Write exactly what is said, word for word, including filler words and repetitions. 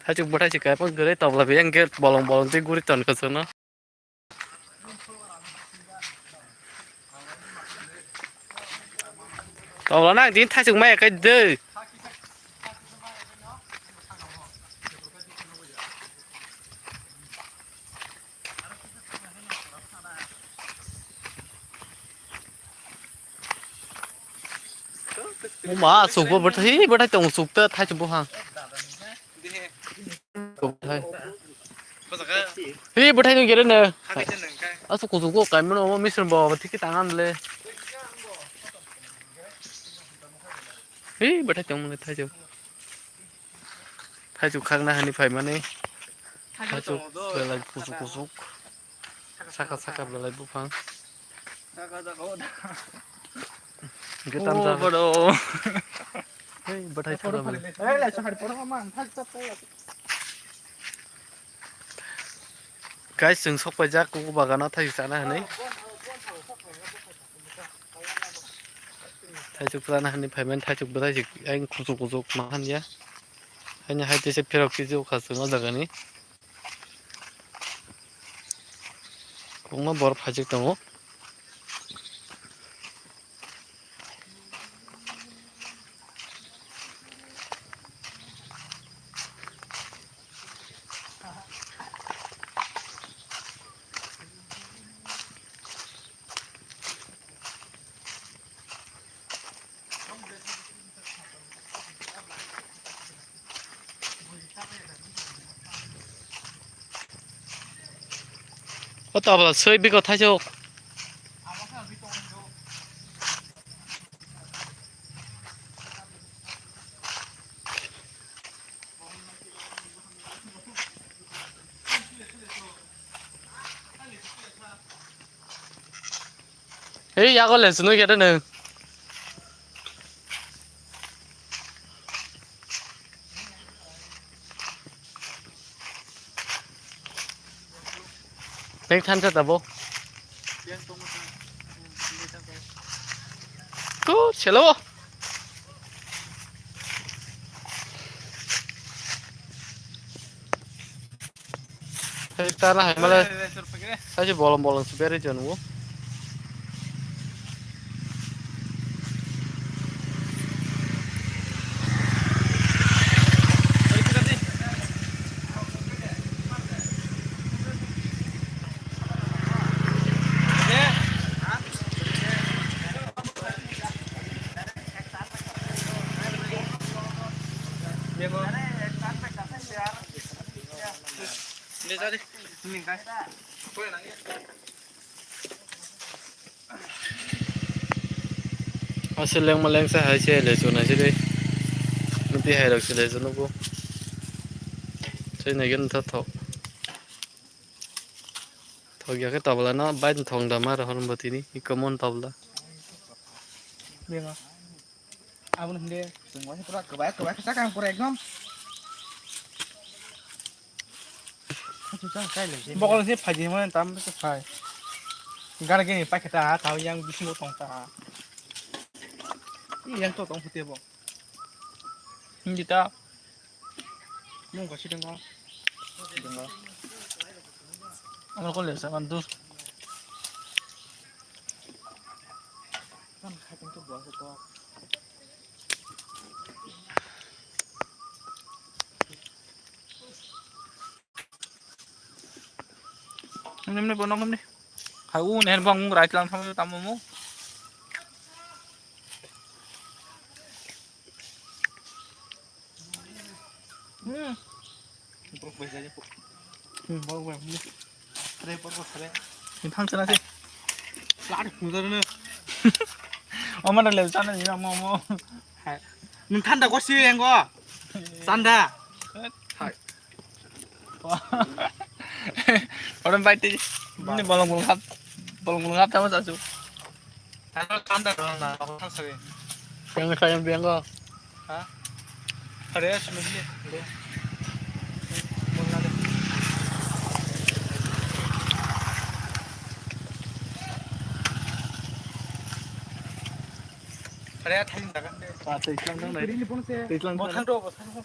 Thaichuk bwthai se kaipang kwrwi tobla biyang khe bolong bolong twi guri ton kwchwno. Tobla nang tini thaichuk maya kai de. Uma sukbo bwthai bwthai tong sukta thaichuk buphang. Bwthai. Hi bwthai no gere no. Asu kusu ko kaimano omo misir bo thiki tangan le. Hi bwthai tong mani thaichuk. Thaichuk khakna hani phaimani. Thaichuk belai kusuk kusuk. Saka saka belai buphang. Saka saka oda. Getam Oh, jagao. Bodo. Hei, bwthai thara belai. Guys, chwng sokpaijak kuku bagano thaichuk chana hinwi. Thaichuk chana hinwi phaimani thaichuk bwthai chik ayang kuchuk kuchuk ma hanya. Haini hai tese phirok tisi ukha chwng o jagani. Kwbangma borok phaijak tongo. O tabla soi biko thaisok. Hei, yago le sunu kete nung. Neng thansa tabo. Tu selo. Hei, tana hai male. Saji bolong bolong si beri jonu. Aswk lengma lengsa hai se lechu nai se de. Nuti hai rok se lechu nugo. Sai nai gani tha thok. Thok ya khe tabla no bai thong da ma rohor bo tini. Iko mon tabla. Bema. Aboni hwnde chwng waisa pura kwbai kwbai khe chakang pura ekdom. Bokol se phaidi hwnmani tam se phai. Gana gini paikhe ta ha, ta yang bisingo tong ta ha. Yang to tong phute bo. Hindi ta. Nung kasi dengko. Dengko. Amar ko le sa kan dur. Kan khai tong to bo ko. Nimni bono nimni. Hai u nen bang rai tlang tham tamo mo. Hmm. Borok bai jani. Hmm, borok bai. Tre borok tre. Ni thang sana se. Lad khungdar ne. Oma na le sana ni mo mo. Hai. Nung thanda ko si engo. Sanda. Hai. Orang bai ti. Ini bolong bolong hap. Bolong bolong hap sama sasu. Ano kanda dong na, ako thang sabi. Yang sayang biang ko. Ha? Are, sumili. Are, thang dagan de. Ah, tei islang dong nai. Tei islang. Mo thang do, mo thang do.